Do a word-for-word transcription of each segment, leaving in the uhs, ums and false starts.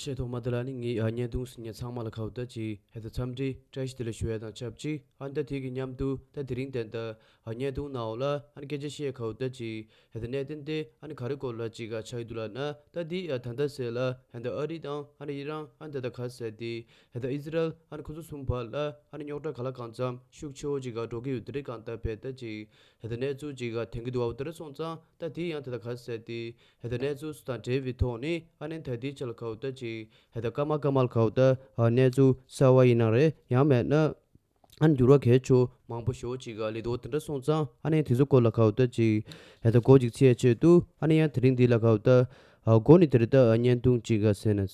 ཆེས་ཐོག་མ་དེ་ལ་ནི་ངའི་ཨ་བརྙན་ཐུང་གཟིགས་མཁན་ཚང་མ་ལ་ཁ་བརྡ་ཅིག་ཧེ་ད་འཚམས་འདྲི་བཀྲ་ཤིས་བདེ་ལེགས་ཞུ་ཡ་དང་ཆབས་ཅིག་ཨ་ནི་ད་དེ་གི་མཉམ་དུ་ད་དེ་རིང་དེ་འདྲ་ཨ་བརྙན་ཐུང་ནང་ལ་ཨ་ནི་སྐད་ཆ་བཤད་ཁ་བརྡ་ཅིག་ཧེ་ད་གནད་དོན་དེ་ཨ་ནི་ག་རེ་སྐོར་ལ་ཅིག་ཨ་ཆགས་ཡོད་འདུག་ལབ་ན། ད་དེ་ཨ་ད་ལྟ་ཟེར་ལ་ཧེ་ད་ཨ་རི་དང་ཨ་ནི་ཨི་རན་ཨ་ནི་ད་ད་ག་ཟེར་དེ་ཧེ་ད་ཨི་ཟི་རལ་ཨ་ནི་ཁོ་ཚོ་གསུམ་བར་ལ་ཨ་ནི་རྙོག་དྲ་ག་ལ་གང་འཚམ་ཤུགས་ཆེ་བོ་ཅིག་ག་འགྲོ་གི་ཡོད་དེ་རེད། གང་ལྟར་བས་ད་ཅིག་ཧེ་ད་གནས་ཚུལ་ཅིག་ག་ཐོན་གི་འདུག་བ། དེ་འདྲ་སོང་ཙང་ད་དེ་ཡང་ད་ད་ག་ཟེར་དེ་ཧེ་ད་གནས་ཚུལ་སུ་དང་འབྲེལ་བའི་ཐོག་ནས་ཨ་ནི་ད་དེའི་ཆ་ལ་ཁ་བརྡ་ཅིག་ཧེ་ད་སྐར་མ་སྐར་མ་ལ་ཁ་བརྡ་ཨ་གནས་ཚུལ་གསར་བ་ཡིན་ན་རེད། ཡང་མེད་ན་ཨ་ནི་འགྱུར་བ་གལ་ཆེ་མང་པོ་ཞེ་པོ་ཅིག་ག་སླེབས་འདུག་དེ་འདྲ་སོང་ཙང་ཨ་ནི་དེ་ཚོ་སྐོར་ལ་ཁ་བརྡ་ཅིག་ཧེ་ད་སྒོ་ཅིག་ཕྱེ་ཆེད་དུ་ཨ་ནི་ཡང་དེ་རིང་འདི་ལ་ཁ་བརྡ་ཨ་སྒོ་ནས་དེ་རེད། ད་ཨ་བརྙན་ཐུང་ཅིག་ག་ཟེར་ན།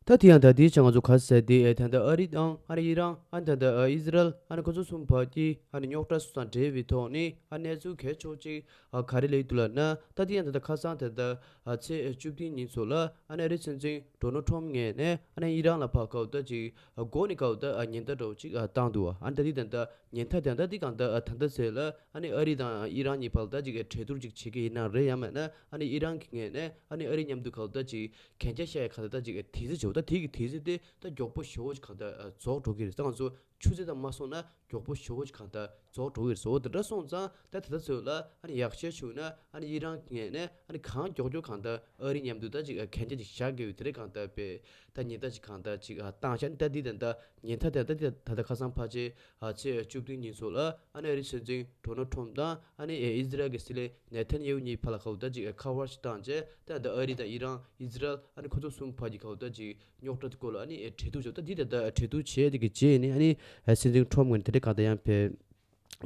ད་དེ་ཡང་ད་དེའི་ཆ་ང་ཚོ་ག་ཟེར་དེ་ཨེ་ད་ད་ཨ་རི་དང་ཨ་ནི་ཨི་རན་ཨ་ད་ད་ཨ་ཨི་ཟི་རལ་ཨ་ནི་ཁོ་ཚོ་གསུམ་བར་གྱི་ཨ་ནི་རྙོག་དྲ་སོ་སོ་དང་འབྲེལ་བའི་ཐོག་ནས་ཨ་གནས་ཚུལ་གལ་ཆེ་ཅིག་ཨ་ག་རེ་སླེབས་འདུག་ལབ་ན། ད་དེ་ཡང་ད་ད་ཁ་སང་ད་ད་ཨ་ཚེས་བཅུ་བདུན་ཉིན་ཚོ་ལ་ཨ་ནི་ཨ་རི་སྲིད་འཛིན་ཌོ་ནལ་ཊམ་ངོས་ནས་ཨ་ནི་ཨི་རན་ལ་ཕར་ཁ་བརྡ་ཅིག་ཨ་སྒོ་ནས་ཁ་བརྡ་ཨ་ཉེན་བརྡ་འདྲ་བོ་ཅིག་ཨ་བཏང་འདུག་ཨ་ནི་ད་དེ་ད་ད་ཉེན་བརྡ་དེ་ད་དེ་གང་ད་ཨ་ད་ད་ཟེར་ལ་ཨ་ནི་ཨ་རི་དང་ཨི་རན་གཉིས་བར་ལ་ད་ཅིག་ཨ་གྲོས་བསྡུར་ཅིག་བྱེད་ཀྱི་ཡིན་ན་རེད། ཡང་མེད་ན་ཨ་ནི་ཨི་རན་གྱི་ངོས་ནས་ཨ་ནི་ཨ་རི་མཉམ་དུ་ཁ་བརྡ་ཅིག་གན་རྒྱ་བཤད་ཡ་ཁ་ད་ད་ཅིག་ཨ་དེ་ཚོ་བྱེད་པ། ད་དེ་གི་དེ་ཚོ་དེ་ད་མགྱོགས་པོ་ཞེ་པོ་ཅིག་གང་ད་ཨ་རྫོགས་འགྲོ་གི་རེད། ད་ང་ཚོ་ཆུ་ཚོད་དང་མ་སོང་ན་མགྱོགས་པོ་ཞེ་པོ་ཅིག་གང་ད་རྫོགས་འགྲོ་གི་རེད། འོ་དེ་འདྲ་སོང་ཙང་ད་དེ་ད་ཚོད་ལ་ཨ་ནི་ཡག་ཤོས་བྱུང་ན་ཨ་ནི་ཨི་རན་གྱི་ངོས་ནས་ཨ་ནི་གང་མགྱོགས་མགྱོགས་གང་ད་ཨ་རི་མཉམ་དུ་ད་ཅིག་ཨ་གན་རྒྱ་ཅིག་བཞག་དགོས་ཡོད་དེ་རེད། གང་ད་པས་ད་ཉེན་བརྡ་ཅིག་གང་ད་ཅིག་ཨ་བཏང་བཞག་ནི་ད་འདི་ད་ད་ཉེན་བརྡ་དེ་ད་འདི་ད་ད་ཁ་སང་ཕལ་ཆེར་ཨ་ཚེས་བཅུ་བདུན་ཉིན་ཚོ་ལ་ཨ་ནི་ཨ་རི་སྲིད་འཛིན་ཌོ་ནལ་ཊམ་དང་ཨ་ནི་ཨེ་ཨི་ཟི་རལ་གྱི་སྲིད་བློན་ནེ་ཐན་ཡ་ཧུ་གཉིས་བར་ལ་ཁ་བརྡ་ཅིག་ཨེ་ཁ་པར་ཞིག་བཏང་རྗེས་ད་ད་ཨ་རི་དང་ཨི་རན་ཨི་ཟི་རལ་ཨ་ནི་ཁོ་ཚོ་གསུམ་བར་གྱི་ཁ་བརྡ་ཅིག་རྙོག་དྲ་དེ་སྐོར་ལ་ཨ་ནི་ཨེ་གྲོས་བསྡུར་བྱས། ད་འདི་ད་ད་གྲོས་བསྡུར་བྱས་དེ་གི་རྗེས་ནི་ཨ་ནི་ཨེ་སྲིད་འཛིན་ཊམ་ངོས་ནས་དེ་འདྲ་གང་ལྟར་ཡང་ཕེ་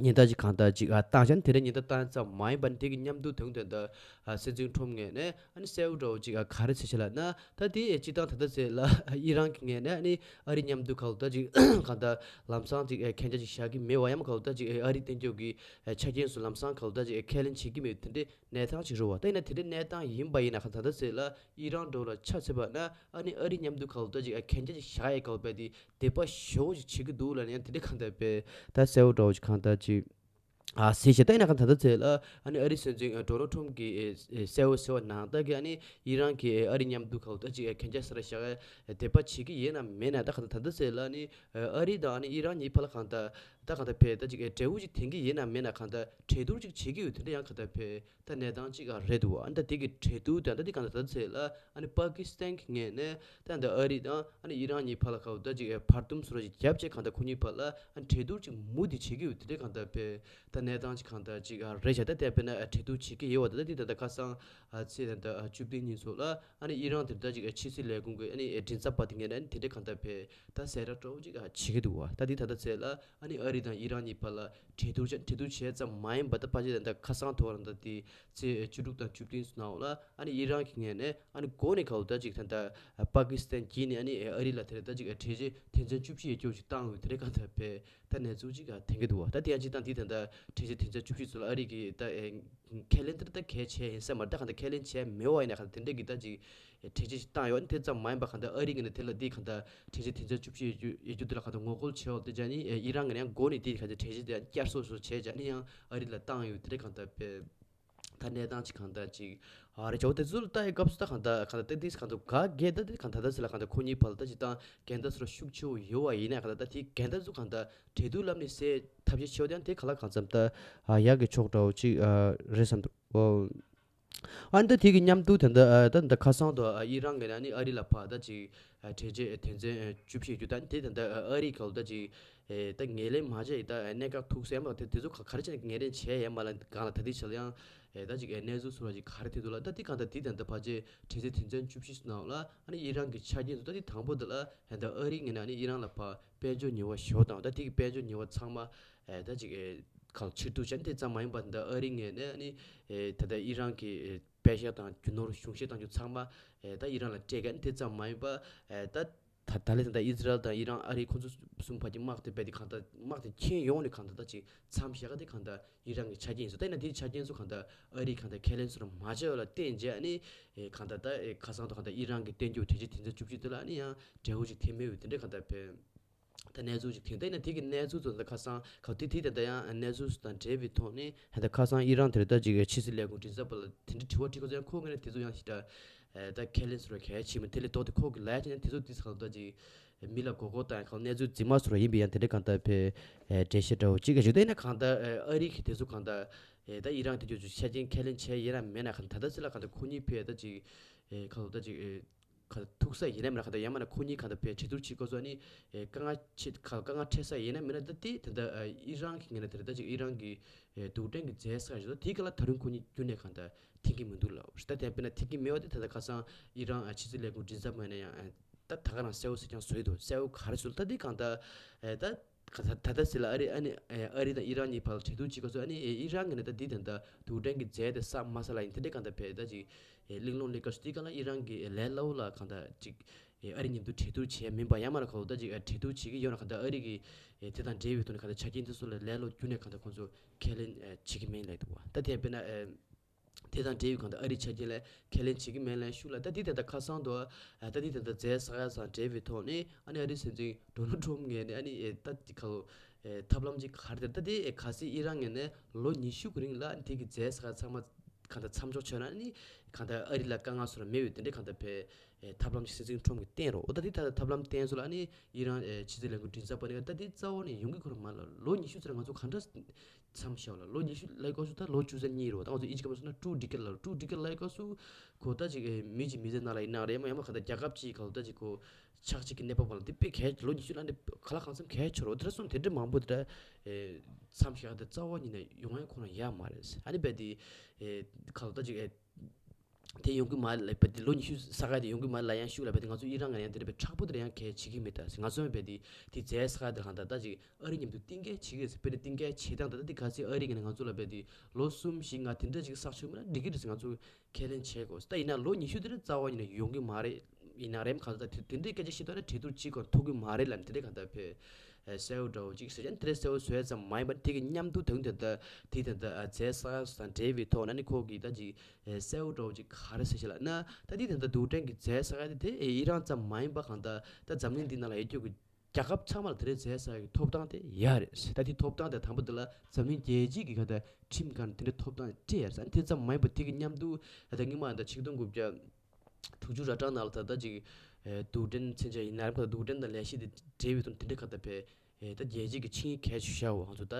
ཉེན་བརྡ་ཅིག་གང་ལྟར་ཅིག་ཨ་བཏང་བཞག་ནི་དེ་འདྲ་ཉེན་བརྡ་བཏང་ཙམ་མ་ཡིན་པ་ནི་དེ་གི་མཉམ་དུ་དོན་དོན་ད་ཨ་སྲིད་འཛིན་ཊམ་ངོས་ནས་ཨ་ནི་གསལ་པོ་འདྲ་བོ་ཅིག་ཨ་ག་རེ་ཟེར་ཤེས་ལབ་ན། ད་དེ་ཨེ་སྤྱིར་བཏང་ད་ལྟ་ཟེར་ལ་ཨི་རན་གྱི་ངོས་ནས་ཨ་ནི་ཨ་རི་མཉམ་དུ་ཁ་བརྡ་ཅིག་གང་ལྟར་ལམ་སང་ཅིག་ཨེ་གན་རྒྱ་ཅིག་བཞག་གི་མེད་པ། ཡང་ཁ་བརྡ་ཅིག་ཨེ་ཨ་རི་བསྟན་འགྱུར་གྱི་ཨེ་ཆ་རྐྱེན་སོགས་ལམ་སང་ཁ་བརྡ་ཅིག་ཨེ་ཁས་ལེན་བྱེད་ཀྱི་མེད། དེ་འདྲའི་གནས་སྟངས་ཅིག་རེད་བ། ད་ཡིན་ན་དེ་འདྲའི་གནས་སྟངས་ཡིན་པ་ཡིན་ན་ཁ་ད་ལྟ་ཟེར་ལ་ཨི་རན་འདྲ་བོ་ལ་ཆ་མཚོན་པ་ན་ཨ་ནི་ཨ་རི་མཉམ་དུ་ཁ་བརྡ་ཅིག་ཨ་གན་རྒྱ་ཅིག་བཞག་ཡས་ཁ་བརྡ་དེ་དད་པ་ཞེ་པོ་ཅིག་བྱེད་ཀྱི་འདུག་ལབ་ན་ཡང་དེ་འདྲའི་གང་ལྟར་པས་ད་གསལ་པོ་འདྲ་བོ་ཅིག་གང་ལྟར་ཅིག་ཨ་ཟེར་བྱས། ད་ཡིན་ན་གང་ད་ལྟ་ཚེ་ལ་ཨ་ནི་ཨ་རི་སྲིད་འཛིན་ཨ་ཌོ་ནལ་ཊམ་གྱིས་ཨེ་ཨེ་གསལ་པོ་ཟེར་བ་ནང་ལྟར་གྱི་ཨ་ནི་ཨི་རན་གྱིས་ཨ་རི་མཉམ་དུ་ཁ་བརྡ་ཅིག་ཨ་གན་རྒྱ་ས་ར་བཞག་ཨེ་དད་པ་བྱེད་ཀྱི་ཡིན་ན་མེད་ན། ད་གང་ད་ད་ལྟ་ཚེ་ལ་ཨ་ནི་ཨ་རི་དང་ཨ་ནི་ཨི་རན་གཉིས་བར་ལ་གང་ད་ད་གང་ད་ཕེ་ད་ཅིག་ཨེ་འབྲས་བུ་ཅིག་ཐོན་གྱི་ཡིན་ན་མེད་ན་གང་ད་གྲོས་བསྡུར་ཅིག་བྱེད་ཀྱི་ཡོད། དེ་འདྲ་ཡང་གང་ད་ཕེ་ད་གནས་སྟངས་ཅིག་ཨ་རེད་འདུག་ཨ་ནི་ད་དེ་གི་གྲོས་བསྡུར་དང་ད་དེ་གང་ད་ད་ཚེ་ལ་ཨ་ནི་པ་ཀི་སི་ཐན་གྱི་ངོས་ནས་ད་ད་ཨ་རི་དང་ཨ་ནི་ཨི་རན་གཉིས་བར་ལ་ཁ་བརྡ་ཅིག་ཨེ་བར་འདུམ་སོ་ར་ཅིག་བརྒྱབ་བྱས་གང་ད་ཁོ་གཉིས་བར་ལ་ཨ་ནི་གྲོས་བསྡུར་ཅིག་མུ་མཐུད་བྱེད་ཀྱི་ཡོད། དེ་འདྲ་གང་ད་ཕེ་ད་གནས་སྟངས་ཅིག་གང་ད་ཅིག་ཨ་རེད་བྱ། ད་དེ་དཔེར་ན་ཨ་གྲོས་བསྡུར་བྱེད་ཀྱི་ཡོད་བ། ད་ད་དེ་ད་ད་ཁ་སང་ཨ་ཚེས་ད་ད་ཨ་བཅུ་བདུན་ཉིན་ཚོ་ལ་ཨ་ནི་ཨི་རན་དེ་ད་ཅིག་ཨ་ཕྱི་སྲིད་ལས་ཁུངས་ཀྱི་ཨ་ནི་ཨེ་མགྲིན་ཚབ་པ་དེ་ངོས་ནས་ཨ་ནི་དེ་འདྲ་གང་ད་ཕེ་ད་གསལ་བསྒྲགས་འདྲ་བོ་ཅིག་ཨ་བྱེད་ཀྱི་འདུག་བ། ད་དེ་ད་ད་ཚེ་ལ་ཨ་ནི་ཨ་རི་དང་ཨི་རན་གཉིས་བར་ལ་གྲོས་བསྡུར་བྱ་གྲོས་བསྡུར་བྱས་ཙམ་མ་ཡིན་པ། ད་ཕལ་ཆེར་ད་ཁ་སང་ཐོག་རང་ད་དེ་ཚེས་བཅུ་དྲུག་དང་བཅུ་བདུན་ནང་ལ་ཨ་ནི་ཨི་རན་གྱི་ངོས་ནས་ཨ་ནི་འགོ་ནས་ཁ་བརྡ་ཅིག་ད་ད་པ་ཀི་སི་ཐན་བརྒྱུད་ནས་ཨ་ནི་ཨ་རི་ལ་དེ་ད་ཅིག་གྲོས་ཆོད་དོན་ཚན་བཅུ་བཞི་ཡོད་རྒྱུ་ཅིག་བཏང་ཡོད། དེ་འདྲ་གང་ད་ཕེ་ད་གནས་ཚུལ་ཅིག་ཐོན་གྱི་འདུག་བ། ད་དེ་ཡང་ཅིག་ད་འདི་ད་ད་གྲོས་ཆོད་དོན་ཚན་བཅུ་བཞི་ཚོ་ལ་ཨ་རི་གི་ད་ཨེ་ཁས་ལེན་དེ་ད་གལ་ཆེ་ཡིན་ས་མ་རེད། ད་གང་ད་ཁས་ལེན་བྱས་མེད་པ་ཡིན་ན་གང་ད་དེ་འདྲ་གི་ད་ཅིག་གྲོས་ཆོད་ཅིག་བཏང་ཡོད། དེ་ཙམ་མ་ཡིན་པ་གང་ལྟར་ཨ་རི་གི་ནས་དེ་ལ་དེ་གང་ལྟར་གྲོས་ཆོད་དོན་ཚན་བཅུ་བཞི་ཡོད་རྒྱུ་དེ་ལ་གང་ལྟར་ངོ་རྒོལ་བྱས་ཡོད། དེ་བྱས་ནི་ཨི་རན་གི་ནས་འགོ་ནས་དེ་གང་ལྟར་གྲོས་ཆོད་དེ་བསྐྱར་གསོ་སོགས་བྱས་བྱས་ནི་ཡང་ཨ་རི་ལ་བཏང་ཡོད། དེ་འདྲ་གང་ལྟར་པས་ད་གནས་སྟངས་ཅིག་གང་ལྟར་ཅིག་ཨ་རེད་བྱ། འོ་དེ་ཚོ་ལ་ལྟ་ཡི་སྐབས་སུ་ད་གང་ལྟར་གང་ལྟར་ཏེ་ཏིས་གང་ལྟར་ག་གེ་ད་དེ་གང་ལྟར་ད་ཟེར་ལ་གང་ལྟར་ཁོ་གཉིས་བར་ལ་ད་ཅིག་ད་འགལ་ཟླ་སོགས་ཤུགས་ཆེ་བོ་ཡོད་བ་ཡིན་ན་གང་ལྟར་ད་དེ་འགལ་ཟླ་ཚོ་གང་ལྟར་གྲོས་བསྡུར་ལམ་ནས་སེལ་ཐབས་ཤེས་བྱེད་ཡང་དེ་ག་ལ་གང་འཚམ་ད་ཡག་གི་ཕྱོགས་འདྲ་བོ་ཅིག་རེད་བསམ་འདུག་ཨ་ནི་ད་དེ་གི་མཉམ་དུ་ད་ལྟ་ཨ་ད་ད་ཁ་སང་དུ་ཨ་ཨི་རན་གྱི་ནང་ནས་ཨ་རི་ལ་ཕར་ད་ཅིག་ཨ་གྲོས་ཆོད་དོན་ཚན་བཅུ་བཞི་བརྒྱུད་ད་དེ་ད་ལྟ་ཨ་རི་ག་ལ་ད་ཅིག་ཨེ་ད་ངོས་ལེན་མ་བྱས་ད་གནད་འགག་ཐུག་སེ་མ་དེ་དེ་ཚོ་ག་ག་རེ་བྱས་ནས་ངོས་ལེན་བྱས་ཡོད་མ་ལ་གང་ལ་ད་དེ་ཆ་ལ་ཡང་ཨེ་ད་ཅིག་ཨེ་གནས་ཚུལ་སོགས་ལ་ཅིག་ག་རེ་ཐེབས་འདུག་ལ། ད་དེ་གང་ད་དེ་ད་ལྟ་ཕལ་ཆེར་གྲོས་ཆོད་དོན་ཚན་བཅུ་བཞི་ནང་ལ་ཨ་ནི་ཨི་རན་གྱི་ཆ་རྐྱེན་ཚོ་ད་དེ་དང་པོ་དེ་ལ་ཨེ་ད་ཨ་རི་ངོས་ནས་ཨ་ནི་ཨི་རན་ལ་ཕར་དཔལ་འབྱོར་ཉེས་པ་ཞེ་པོ་དང་ད་དེ་གི་དཔལ་འབྱོར་ཉེས་པ་ཚང་མ་ཨེ་ད་ཅིག་ཨེ་གང་ཕྱིར་བསྡུ་བྱས་ནས་དེ་ཙམ་མ་ཡིན་པར་ད་ཨ་རི་ངོས་ནས་ཨ་ནི་ཨེ་ད་ལྟ་ཨི་རན་གྱི་ཨེ་པད་ཤག་དང་རྒྱུ་ནོར་གཞུང་བཞེས་བཏང་རྒྱུ་ཚང་མ་ཨེ་ད་ཨི་རན་ལ་སྤྲད་ག་ནི་དེ་ཙམ་མ་ཡིན་པར་ཨེ་ད་ད་ད་ལས་ད་ལྟ་ཨི་ཟི་རལ་དང་ཨི་རན་ཨ་རི་ཁོ་ཚོ་གསུམ་བར་གྱི་དམག་དེ་རྦད་དེ་གང་ལྟར་དམག་དེ་ཁྱོན་ཡོངས་ནས་གང་ལྟར་ད་ཅིག་མཚམས་བཞག་ག་དེ་གང་ལྟར་ཨི་རན་གྱི་ཆ་རྐྱེན་ཡིན་ཟེར། ད་ཡིན་ན་དེའི་ཆ་རྐྱེན་ཚོ་གང་ལྟར་ཨ་རིས་གང་ལྟར་ཁས་ལེན་ཚུར་མ་བྱས་པ་ལ་བརྟེན་བྱས་ཨ་ནི་ཨེ་གང་ལྟར་ད་ཨེ་ཁ་སང་དུ་གང་ལྟར་ཨི་རན་གྱི་བསྟན་རྒྱུ་གྲོས་ཆོད་དོན་ཚན་བཅུ་བཞི་དེ་ལ་ཨ་ནི་ཡང་འབྲས་བུ་ཅིག་ཐེབས་མེད་པའི་དེ་འདྲ་གང་ལྟར་བས། ད་གནས་ཚུལ་ཅིག་ཐོན། ད་ཡིན་ན་དེ་གི་གནས་ཚུལ་ཚོ་ད་ཁ་སང་ག་དེ་དེ་ད་ད་ཡང་གནས་ཚུལ་དང་འབྲེལ་བའི་ཐོག་ནས་ད་ཁ་སང་ཨི་རན་དེར་ད་ཅིག་ཕྱི་སྲིད་ལས་ཁུངས་མགྲིན་ཚབ་པ་ལ་དེ་འདྲ་དྲི་བ་དྲིས་ཁ་ཚོད་ཡང་ཁོ་ངོས་ནས་དེ་ཚོ་ཡང་ཞིག་ད་ད་ཁས་ལེན་ཟེར་བ་གལ་ཆེ་མི་དེ་ལས་ལྡོག་སྟེ་ཁོ་གི་ལས་ཀྱི་ནས་དེ་ཚོ་དེ་ཚོ་ད་ཅིག་མི་ལ་མགོ་སྐོར་དང་གང་གནས་ཚུལ་རྫུན་མ་ཟེར་བ་ཡིན་པའི་ཡང་དེ་འདྲ་གང་ལྟར་བའི་འགྲེལ་བཤད་འདྲ་བོ་ཅིག་ག་ཞིག་ད་ཡིན་ན་གང་ལྟར་ཨ་རི་གི་དེ་ཚོ་གང་ལྟར་ད་ཨི་རན་དེ་ཚོ་ཆ་རྐྱེན་ཁས་ལེན་བྱས་ཡིན་ན་མེད་ན་གང་ད་ད་སི་ལ་གང་ལྟར་ཁོ་གཉིས་ཕའི་ད་ཅིག་ཁ་ལོ་ད་ཅིག་ཁ་ཐུག་ས་ཡིན་ན་མིན་ན་གང་ལྟར་ཡང་མིན་ན་ཁོ་གཉིས་གང་ལྟར་བའི་གྲོས་བསྡུར་བྱེད་དགོས་སོ་ཨ་ནི་དཀའ་ངལ་ཆེ་ཁ་དཀའ་ངལ་འཕྲད་ས་ཡིན་ན་མིན་ན་ད་དེ་ད་ལྟ་ཨི་རན་གྱི་ངོས་ནས་དེ་ད་ཅིག་ཨི་རན་གྱི་རྡུལ་ཕྲན་གྱི་རྫས་ས་ཞིག་ད་དེ་ག་ལ་ད་རུང་ཁོ་གཉིས་རྒྱུན་ནས་གང་ལྟར་མཐུན་གྱི་མི་འདུག་ལབ་ད་དེ་བས་ན་མཐུན་གྱི་མེད་པ་དེ་ད་ལྟ་ཁ་སང་ཨི་རན་ཕྱི་སྲིད་ལས་ཁུངས་མགྲིན་ཚབ་ངོས་ནས་ཡང་ད་ད་ག་རང་གསལ་བོ་ཟེར་ཀྱང་བཟོས་འདུག་གསལ་བོ་ག་རེ་བཟོས་ད་དེ་གང་ལྟར་ད། ད་ད་ལྟ་ཟེར་ལ་ཨ་རི་ཨ་ནི་ཨ་རི་དང་ཨི་རན་གཉིས་བར་ལ་གྲོས་བསྡུར་བྱེད་དགོས་སོ་ཨ་ནི་ཨི་རན་གྱི་ནི་ད་འདི་དེ་འདྲ་རྡུལ་ཕྲན་གྱི་རྫས་དེ་བསགས་མ་བསགས་ལ་ཡིན་དེ་འདྲའི་གང་ལྟར་བས་ད་ཅིག་གླེང་སློང་སླེབས་སྐབས་སུ་དེ་ག་ལ་ཨི་རན་གྱི་ལས་སླ་བོ་ལ་གང་ལྟར་ཅིག་ཨ་རི་མཉམ་དུ་གྲོས་བསྡུར་བྱས་མིན་པ་ཡང་མ་ལ་ག་ལོ་ད་ཅིག་གྲོས་བསྡུར་བྱེད་ཀྱི་ཡོད་ན་གང་ལྟར་ཨ་རི་གི་དེ་དང་འབྲེལ་བའི་ཐོག་ནས་གང་ལྟར་ཆ་རྐྱེན་དེ་ཚོ་ལ་ལས་སླ་བོ་བརྒྱུད་ནས་གང་ལྟར་ཁོང་ཚོ་ཁས་ལེན་བྱེད་ཀྱི་མིན་ལབ་འདུག་བ། ད་དེ་བས་ན། དེ་དང་འབྲེལ་བའི་གང་ལྟར་ཨ་རིའི་ཆ་རྐྱེན་ལ་ཁས་ལེན་བྱེད་ཀྱི་མེད་ལབ་ཤུགས་ལ་ད་འདི་དེ་འདྲ་ཁ་སང་དུ་ད་འདི་དེ་འདྲ་རྫས་ས་ཡ་སང་འབྲེལ་བའི་ཐོག་ནས་ཨ་ནི་ཨ་རིའི་སྲིད་འཛིན་ཌོ་ནལ་ཊམ་ངོས་ནས་ཨ་ནི་ད་འདི་ཁ་ལོ་ཐབས་ལམ་ཅིག་ག་རེ་དེ་ད་འདི་གལ་སྲིད་ཨི་རན་ངོས་ནས་ལོ་ཉི་ཤུ་གི་རིང་ལ་ཨ་ནི་དེ་གི་རྫས་ས་ཡ་ཚང་མ་གང་ལྟར་མཚམས་འཇོག་བྱས་ན་ཨ་ནི་གང་ལྟར་ཨ་རི་ལ་དཀའ་ངལ་བཟོ་ར་མེད་པའི་དེ་འདྲའི་གང་ལྟར་བའི་ཐབས་ལམ་ཅིག་སྲིད་འཛིན་ཊམ་གྱིས་བསྟན་རོགས་ཨོ་ད་འདི་ད་ཐབས་ལམ་བསྟན་ཚུལ་ལ་ཨ་ནི་ཨི་རན་ཕྱི་སྲིད་ལས་ཁུངས་མགྲིན་ཚབ་པ་ནས་ད་འདི་རྩ་བ་ནས་ཡོང་གི་ཁོ་རང་མ་ལ་ལོ་ཉི་ཤུ་ཙམ་ང་ཚོ་གང་འདྲ། མཚམས་བཞག་ལ་ལོ་ཉི་ཤུ་ལབ་སྐབས་སུ་ད་ལོ་བཅུ་ཚེག་གཉིས་རེད་བ། ད་ང་ཚོ་ཨིན་ཇི་སྐད་མ་སོང་ན་two decade ལབ་རེད། two decade ལབ་སྐབས་སུ་ཁོ་ད་ཅིག་མི་གཅིག་མི་ཚེ་ནང་ལ་ཡིན་ན་རེད་མ་ཡང་མ་ག་ད་རྒྱལ་ཁབ་ཅིག་ག་ལ་ད་ཅིག་ཁོ་ཆགས་ཅིག་གི་གནས་བབ་བ་ལ་འདི་དཔེ་གལ་ལོ་ཉི་ཤུ་ལ་འདི་ག་ལ་གང་འཚམ་གལ་ཆེ་རོ། དེ་འདྲ་སོང་དེ་འདྲ་མང་པོ་དེ་འདྲ་མཚམས་བཞག་དེ་རྩ་བ་ཉིད་ནས་ཡོང་ཡ་ཁོ་རང་ཡ་མ་རེད། ཨ་ནི་བས་དེ་ག་ལ་ད་ཅིག་དེ་ཡོང་གི་མ་རེད་ལབ་པ་དེ་ལོ་ཉི་ཤུ་ས་ག་དེ་ཡོང་གི་མ་རེད་ལབ་ཡང་ཤུགས་ལབ་པ་དེ་ང་ཚོ་ཨི་རན་ང་ཡང་དེ་འདྲ་བའི་མཁྲེགས་པོ་དེ་འདྲ་ཡང་གལ་བྱེད་ཀྱི་མེད། ད་ང་ཚོ་ཡང་བས་དེ་དེ་རྫས་ས་ག་དེ་གང་ལྟར་ད་ཅིག་ཨ་རི་མཉམ་དུ་གཏིང་སྐྱེལ་བྱེད་ཀྱི་རེད་ཟེར་དཔེར་ན་གཏིང་སྐྱེལ་བྱེད་སྟངས་ད་ལྟ་དེ་ག་ཚོད་ཨ་རི་གི་ནས་ང་ཚོ་ལབ་པ་དེ་ལོ་གསུམ་བཞི་ལྔ་དེ་འདྲ་ཅིག་བསགས་ཆོག་མིན་ན་འགྲིག་གི་རེད་ཟེར་ང་ཚོ་ཁས་ལེན་བྱེད་དགོས། ད་ཡིན་ན་ལོ་ཉི་ཤུ་དེ་འདྲ་རྩ་བ་ཉིད་ནས་ཡོང་གི་མ་རེད། ཡིན་ན་རེམ་གང་ལྟར་དེ་དེ་འདྲའི་སྐད་ཆ་བཤད་དོ་རེད། གྲོས་བསྡུར་བྱེད་དགོས་ཐུག་གི་མ་རེད་ལབ་དེ་འདྲའི་གང་ལྟར་བས་གསལ་བོ་འདྲ་བོ་ཅིག་ཟེར་ཡང་དེ་འདྲའི་གསལ་བོ་བཟོས་ཙམ་མ་ཡིན་པར་དེ་གི་མཉམ་དུ་ད་དུང་དེ་ལྟ་དེ་དེ་ལྟ་རྫས་ས་ས་འབྲེལ་བའི་ཐོག་ན་ནི་ཁོ་གི་ད་ཅིག་གསལ་བོ་འདྲ་བོ་ཅིག་ག་རེ་ཟེར་ཤེས་ལ་ན་ད་དེ་དེ་ལྟ་རྡུལ་ཕྲན་གྱི་རྫས་ས་ག་དེ་དེ་ཨི་རན་ཙམ་མ་ཡིན་པ་གང་ལྟར་ད་འཛམ་གླིང་འདི་ནང་ལ་ཡོད་རྒྱུ་གི་རྒྱལ་ཁབ་ཚང་མ་ལ་དེ་རེ་རྫས་ས་གི་ཐོབ་ཐང་དེ་ཡོད་རེད། ད་དེ་ཐོབ་ཐང་དེ་དང་པོ་དེ་ལ་འཛམ་གླིང་རྒྱལ་སྤྱི་གི་ག་ད་ཁྲིམས་ཁང་དེ་འདྲ་ཐོབ་ཐང་སྤྲད་ཡོད་རེད། དེ་ཙམ་མ་ཡིན་པ་དེ་གི་མཉམ་དུ་ད་སྔོན་མ་ད་ཆིག་སྟོང་དགུ་བརྒྱ་དྲུག་ཅུ་ར་གྲངས་ནང་ལ་ད་ལྟ་ཅིག་རྡུལ་ཕྲན་མཚོན་ཆ་ཡིན་ན་རེད། ཁ་རྡུལ་ཕྲན་དང་ལས་གཞི་དེ་འབྲེལ་བའི་དོན་དེ་འདྲ་ཁ་ད་བས་ད་རྒྱལ་སྤྱི་གི་ཆིངས་ཡིག་གལ་ཆེ་ཤོས་ང་ཚོ་ད་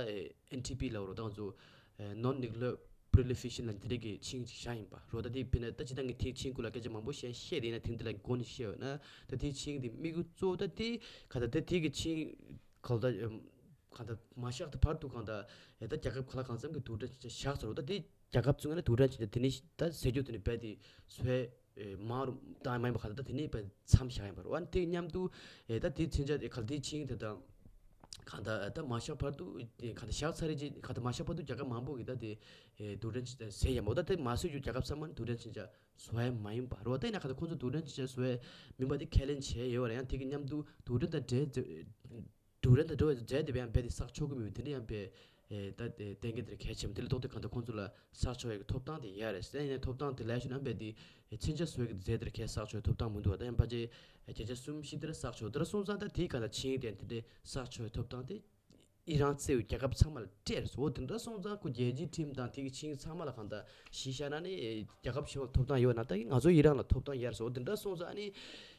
ཨེན་ཊི་པི་ལབ་རོགས་ད་ང་ཚོ་Non Nuclear Proliferation ལ་འདི་འདྲ་གི་ཆིངས་ཅིག་བཞག་ཡིན་པ་རོ། ད་དེ་དཔེར་ན་ད་ཅི་ད་ངས་དེའི་ཆིངས་སྐོར་ལ་སྐད་ཆ་མང་པོ་བཤད་བཤད་དེ་ཡིན་ན་དེང་འདི་ལ་མགོ་ནས་བཤད་ཡོད་ན་ད་དེའི་ཆིངས་དེ་དམིགས་ཡུལ་གཙོ་བོ་ད་དེ་ཁ་ད་ད་དེ་གི་ཆིངས་གང་ལྟར་གང་ལྟར་མ་བཞག་ད་བར་དུ་གང་ལྟར་ད་རྒྱལ་ཁབ་ག་ལ་གང་འཚམ་གྱི་རྡུལ་ཕྲན་ཆ་བཞག་ཚར་རོ། ད་དེ་རྒྱལ་ཁབ་ཚུགས་ན་རྡུལ་ཕྲན་ཆ་དེ་ནི་ད་ཟེར་རྒྱུ་དེ་ནི་རྦད་དེ་སོའི་མང་རུ་བཏང་མ་ཡིན་པ་ག་ད་ད་དེ་ནི་རྦད་མཚམས་བཞག་ཡིན་པ་རོ། ཨ་ནི་དེ་མཉམ་དུ་ད་དེ་མཚོན་ཆ་ག་ད་དེ་ཆིངས་དེ་དང་ག་ད་ད་མ་བཞག་བར་དུ་ག་ད་བཞག་ཚར་རེད་ཅེས་ག་ད་མ་བཞག་བར་དུ་རྒྱལ་ཁབ་མང་པོ་གི་ད་དེ་རྡུལ་ཕྲན་ཆ་ཟེར་ཡ་མོ། ད་དེ་མ་བཟོས་རྒྱུ་རྒྱལ་ཁབ་ཚང་མ་ནི་རྡུལ་ཕྲན་ཆ་བཟོ་ཡ་མ་ཡིན་པ་རོ། ད་ཡིན་ན་ག་ད་ཁོང་ཚོ་རྡུལ་ཕྲན་ཆ་བཟོ་ཡ་མིན་པ་དེ་ཁས་ལེན་བྱས་ཡོད་རེད། ཡང་དེ་གི་མཉམ་དུ་རྡུལ་ཕྲན་དང་འབྲེལ་རྡུལ་ཕྲན་དང་འབྲེལ་བའི་རྫས་དེ་བས་ཡང་རྦད་དེ་བསགས་ཆོག་གི་མེད་པའི་དེ་འདྲ་ཡང་རྦད་ད་གཏན་འཁེལ་དེར་གལ་ཆེན་པོ་དེ་ལ་ལྡོག་སྟེ་གང་ལྟར་ཁོང་ཚོ་ལ་བསགས་ཆོག་ཡག་གི་ཐོབ་ཐང་དེ་ཡོད་རེད། ཡིན་ནའི་ཐོབ་ཐང་དེ་ལས་ཞུ་ན་རྦད་དེ་མཚོན་ཆ་བཟོ་ཡག་གི་རྫས་དེར་གལ་བསགས་ཆོག་ཐོབ་ཐང་མི་འདུག་བ། ད་ཡང་ཕལ་ཆེར་བརྒྱ་ཆ་གསུམ་བཞི་དེར་བསགས་ཆོག་དེ་འདྲ་སོང་ཙང་ད་དེའི་གང་ལྟར་ཆིངས་ཡིག་དེ་དེ་འདྲའི་བསགས་ཆོག་ཐོབ་ཐང་དེ་ཨི་རན་གཙོས་རྒྱལ་ཁབ་ཚང་མ་ལ་སྤྲད་རེད་ཟེར། འོ་དེ་འདྲ་སོང་ཙང་ཁོ་རྒྱལ་སྤྱིའི་ཁྲིམས་དང་དེ་གི་ཆིངས་ཚང་མ་ལ་གང་ལྟར་གཞི་བཞག་ན་ནི་རྒྱལ་ཁབ་གཞན་པ་ལ་ཐོབ་ཐང་ཡོད་ན་ད་ང་ཚོ་ཨི་རན་ལ་ཐོབ་ཐང་ཡོད་རེད་ཟེར། འོ་དེ་འདྲ་སོང་ཙང་ཨ་ནི།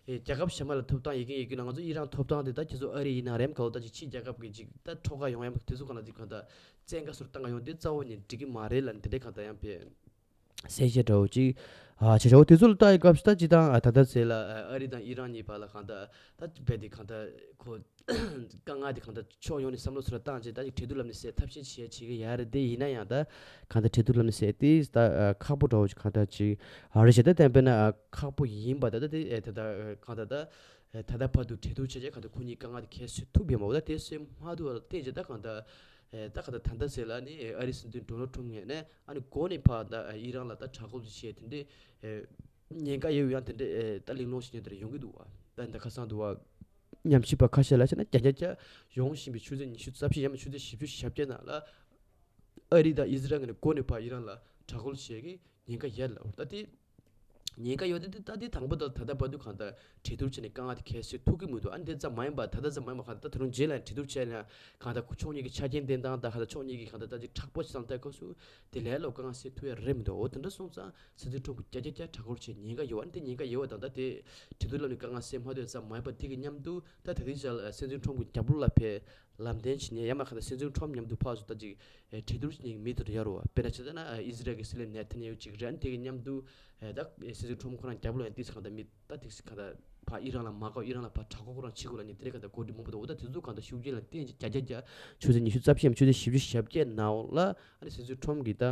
ཨེ། རྒྱལ་ཁབ་གཞན་པ་ལ་ཐོབ་ཐང་ཡོད་ཀྱིན་ཡོད་ཀྱིན་ལ་ང་ཚོ་ཨི་རན་ཐོབ་ཐང་དེ་ད་ཁྱེད་ཚོ་ཨ་རི་ཡིན་ན་རེམ་ག་ལོ་ད་ཅིག་ཕྱི་རྒྱལ་ཁབ་ཀྱི་ཅིག་ད་ཁྲོ་ཁ་ཡོང་ཡ་མ་དེ་ཚོ་གང་ལ་ཅིག་གང་ལྟར་བཙན་བཀའ་ཟུར་བཏང་ག་ཡོང་དེ་རྩ་བོ་ནས་འགྲིག་གི་མ་རེད་ལ་དེ་འདྲའི་གང་ལྟར་ཡང་བས་གསལ་བཤད་འདྲ་བོ་ཅིག་ཨ་བྱེད་བྱ་བོ་དེ་ཚོ་ལ་ལྟ་ཡི་སྐབས་སུ་ད་ཅི་ད་ད་ལྟ་ཚེ་ལ་ཨ་རི་དང་ཨི་རན་གཉིས་བར་ལ་གང་ལྟར་ད་བས་དེ་གང་ལྟར་ཁོ། དཀའ་ངལ་དེ་གང་ལྟར་ཕྱོགས་ཡོངས་ནས་བསམ་བློ་ཚུར་བཏང་བྱས་ད་ཅིག་གྲོས་བསྡུར་ལམ་ནས་སེལ་ཐབས་ཤེས་བྱས་བྱེད་ཀྱི་ཡ་རེད། དེ་ཡིན་ན་ཡང་ད་གང་ལྟར་གྲོས་བསྡུར་ལམ་ནས་སེལ་དེ་ད་ཁག་པོ་འདྲ་བོ་ཅིག་གང་ལྟར་ཅིག་ཨ་རེད་བྱས་ད་བསྟན་པས་ན་ཁག་པོ་ཡིན་པ་ད་ད་དེ་ད་ད་གང་ལྟར་ད་ད་ལྟ་བར་དུ་གྲོས་བསྡུར་བྱས་བྱས་གང་ལྟར་ཁོ་གཉིས་དཀའ་ངལ་དེ་ཁྱེར་སེལ་ཐུབ་ཡོད་མ་འོ་ད་དེ་སེལ་མ་ཐུབ་པ་ལ་བརྟེན་བྱས་ད་གང་ལྟར་ད་གང་ལྟར་ད་ལྟ་ཟེར་ལ་ནི་ཨ་རི་སྲིད་འཛིན་ཌོ་ནལ་ཊམ་ངོས་ནས་ཨ་ནི་འགོ་ནས་ཕར་ད་ཨི་རན་ལ་ད་དྲག་རྒོལ་བྱས་དེ་འདྲའི་ཉེན་ཁ་ཡོད་ཡང་དེ་འདྲའི་ད་གླེང་སློང་བྱེད་མཁན་དེ་འདྲ་ཡོང་གི་འདུག་བ། ད་ད་ཁ་སང་འདུག་བ། ཉམས་ཞིབ་པ་ཁ་ཤས་ལ་བྱས་ན་བརྒྱ་ཆ་བརྒྱ་ཡོང་བཞིན་པའི་ཆུ་ཚོད་ཉི་ཤུ་རྩ་བཞི་ཡང་མིན་ཆུ་ཚོད་བཞི་བཅུ་ཞེ་བརྒྱད་ནང་ལ་ཨ་རི་དང་ཨི་ཟི་རལ་ངོས་ནས་འགོ་ནས་ཕར་ཨི་རན་ལ་དྲག་རྒོལ་བྱེད་ཀྱི་ཉེན་ཁ་ཡོད་ལབ། ད་དེ་ ཉེན་ཁ་ཡོད་དེ། ད་དེ་དང་པོ་དང་ད་ལྟ་བར་དུ་གང་ལྟར་གྲོས་བསྡུར་བྱས་ནས་དཀའ་ངལ་དེ་ཁྱད་བསད་ཐུབ་ཀྱི་མི་འདུག་ཨ་ནི་དེ་ཙམ་མ་ཡིན་པར། ད་ལྟ་ཙམ་མ་ཡིན་པར་གང་ལྟར་ད་དེ་རིང་རྗེས་ལ་གྲོས་བསྡུར་བྱས་ན་གང་ལྟར་ཕྱོགས་གཉིས་ཀྱི་ཆ་རྐྱེན་ལྡན་སྟངས་དང་། གང་ལྟར་ཕྱོགས་གཉིས་ཀྱི་གང་ལྟར་ད་ཅིག་མཁྲེགས་པོ་བྱེད་སྟངས་དེ་སྐབས་སུ་དེ་ལས་ལོ་དཀའ་ངལ་སེལ་ཐུབ་ཡ་རེད་མི་འདུག་འོ་དེ་འདྲ་སོང་ཙང་སྲིད་འཛིན་ཁྲོམ་གྱིས་བརྒྱ་ཆ་བརྒྱ་གྲ་སྒོར་བྱས་ཉེན་ཁ་ཡོད་པ། ཨ་ནི་དེ་ཉེན་ཁ་ཡོད་པ་དང་། ད་དེ་གྲོས་བསྡུར་ལམ་ནས་དཀའ་ངལ་སེལ་མ་ཐུབ་ཙམ་མ་ཡིན་པར། དེ་གི་མཉམ་དུ་ད་དེ་དུས་ཆར་སྲིད་འཛིན་ཁྲོམ་གྱི་རྒྱབ་ལོགས་ལ་ཕེབས་ལམ་སྟོན་བྱེད་མཁན། ཡང་མིན་གང་ལྟར་སྲིད་འཛིན་ཁྲོམ་མཉམ་དུ་ཕར་ཚུར་ད་ཅིག་ཨེ་གྲོས་བསྡུར་བྱེད་མཁན་གྱི་མི་དེ་འདྲ་ཡོད་རེད་བ། དཔེར་ན་ཆ་བཞག་ན་ཨེ་ཨི་ཟི་རལ་གྱི་སྲིད་བློན་ནེ་ཐན་ཡ་ཧུ་གཅིག་རེད། ཨ་ནི་དེ་གི་མཉམ་དུ་ཨེ་ད་ཨེ་སྲིད་འཛིན་ཁྲོམ་ཁོ་རང་རྒྱབ་ལོགས་ཡང་ཏོག་ཙམ་གང་ལྟར་མི་ད་ཏོག་ཙམ་གང་ལྟར་ཕར་ཨི་རན་ལ་མ་དགའ། ཨི་རན་ལ་ཕར་དྲག་པོ་ཁོ་རང་བྱེད་དགོས་ལབ་མཁན་དེ་འདྲ་གང་ལྟར་གོ་སྒྲིག་མང་པོ་འདུག་འོ་ད་དེ་ཚོ་གང་ལྟར་ཤུགས་རྐྱེན་ལ་བརྟེན་བྱས་བརྒྱ་ཆ་བརྒྱ། ཆུ་ཚོད་ཉི་ཤུ་རྩ་བཞི་ནས་ཆུ་ཚོད་བཞི་བཅུ་ཞེ་བརྒྱད་ནང་ལ་ཨ་ནི་སྲིད་འཛིན་ཁྲོམ་གྱིས་ད་